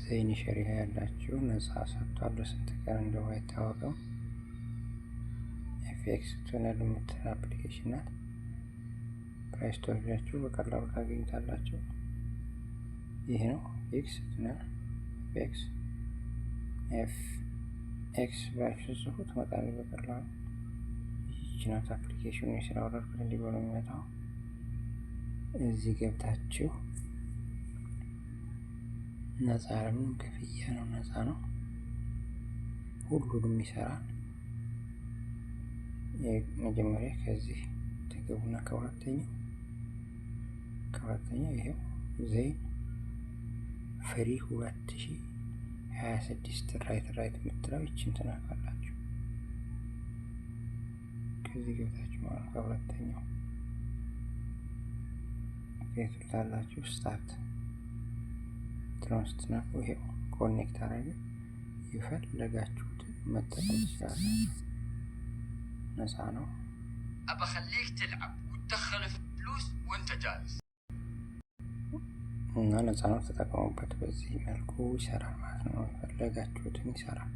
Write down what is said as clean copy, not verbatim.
ዘይን ሸሪሃ ያላችሁ ነፃ ሰጥቷል። ለስንት ቀን እንደው አይታወቅም። FX Tunnel የምትል application ናት። Play Store ሄዳችሁ በቀላሉ ታገኙታላችሁ። ይህ ነው X Tunnel። X F X ብላችሁ ጽፉ ትመጣለች በቀላሉ። ይህች ናት application ኑ። ስላወረድኩት እንዲህ ብሎ የሚመጣው። እዚህ ገብታችሁ ነፃ፣ ምንም ክፍያ ነው፣ ነፃ ነው። ሁሉንም ይሰራል። መጀመሪያ ከዚህ ትገቡና ከሁለተኛው ይሄው ዘይን free 2026 right right የምትለው ይችን ትነካላችሁ። ከዚህ ገብታችሁ ማለት ከሁለተኛው ትሉታላችሁ። Start ትለውን ስትነኩ ይሄው connect አረገ። የፈለጋችሁትን መጠቀም ትችላላችሁ። ነፃ ነው። ابى اخليك تلعب وتدخل فلوس وانت جالس. እና ነፃ ነው፣ ተጠቀሙበት። በዚህ መልኩ ይሰራል ማለት ነው። የፈለጋችሁትን ይሰራል።